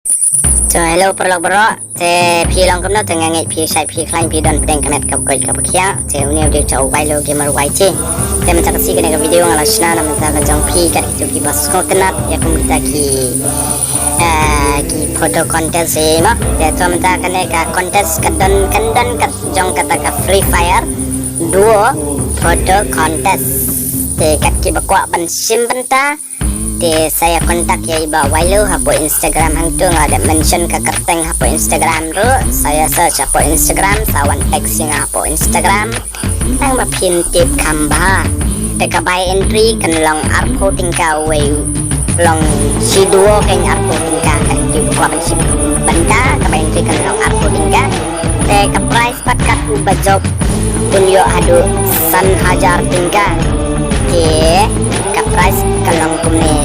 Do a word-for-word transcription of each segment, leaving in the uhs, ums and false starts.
So hello paralok baroh. Te phi long kumno, te nga ngeit phi shait phi khlaiñ, phi don pdeng ka met ka koit ka khiah. Te une u dei u Wailo Gamer Y T. Te mynta ka sngi kane ka video nga la shna na mynta ka jong phi kat kito kiba sngewtynnat ïa kum kita ki, eh, ki photo contest, eh, mo. Te to mynta kane ka contest ka don, kan don ka jong kata ka Free Fire Duo Photo Contest. Te kat kiba kwah ban shim bynta, te sa ïa contact ïa i Bah Wailo hapoh Instagram hangto, nga la dep mention ka kyrteng hapoh Instagram ruh. Sa ïa search hapoh Instagram, sa wan text ïa nga hapoh Instagram. Tang ba phin tip kham bha. Te ka buy entry kan long arphew tyngka uwei, long shi duo kan arphew tyngka, kan tip kwah ban shim bynta, ka buy entry kan long arphew tyngka. Te ka prize pat kat uba jop un ïoh haduh san hajar tyngka. Te ka prize ka long kumne.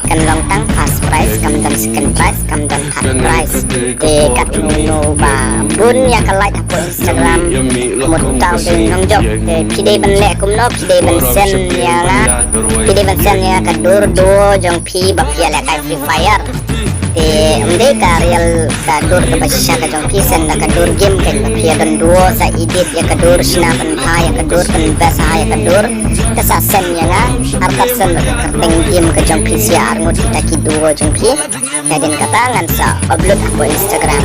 Kan long tang first prize, kam don second prize, kam don third prize. Te kat uno uba bun ïa ka like hapoh Instagram, mut uta u dei u nongjop. Te phi dei ban leh kumno, phi dei ban send ïa nga, phi dei ban send ïa ka dur duo jong phi ba phi ïa lehkai Free Fire. Te ym dei ka real ka dur kaba shisha ka jong phi, send da ka dur game kan ba phi ïa don duo, sa edit ïa ka dur, shna pynbha ïa ka dur, pynbha ïa ka dur. Te sa send ïa nga, artat send da ka kyrteng game ka jong phi, sa ïa arngut kita ki duo jong phi. Hadien kata ngan sa upload hapoh Instagram.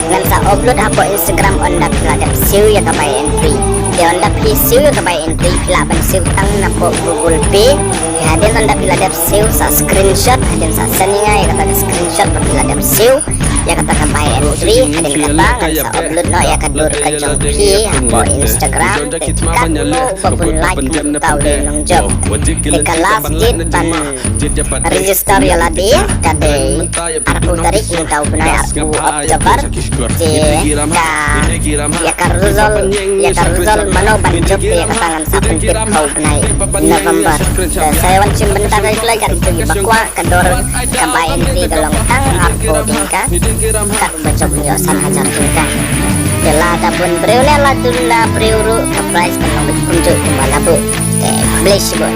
Ngan sa upload hapoh Instagram ynda phi la dep siew ïa ka buy entry. Te ynda phi siew ïa ka buy entry phi lah ban siew tang napoh Google Pay. Te hadien ynda phi la dep siew sa screenshot, hadien sa send ïa nga ïa kata ka screenshot ba phi la dep siew ïa kata ka buy entry. Hadien kata ngan sa upload noh ïa ka dur ka jong phi hapoh Instagram. Te kat uno uba bun like mut uta u dei u nongjop. Te ka last date ban register ïa lade ka dei arphew tarik mynta u bnai, arphew October. Te ka, ïa ka result, ïa ka result mano ban jop te ïa kata ngan sa pyntip ha u bnai November. Te sa ïa wan shim bynta, khublei kat kito kiba kwah. Ka dur ka buy entry ka long tang arphew tyngka. Kat uba jop un ïoh san hajar tyngka. Te lada bun briew ne la duna briew ruh ka prize kan long beit kumjuh kumba la buh. Te khublei shibun.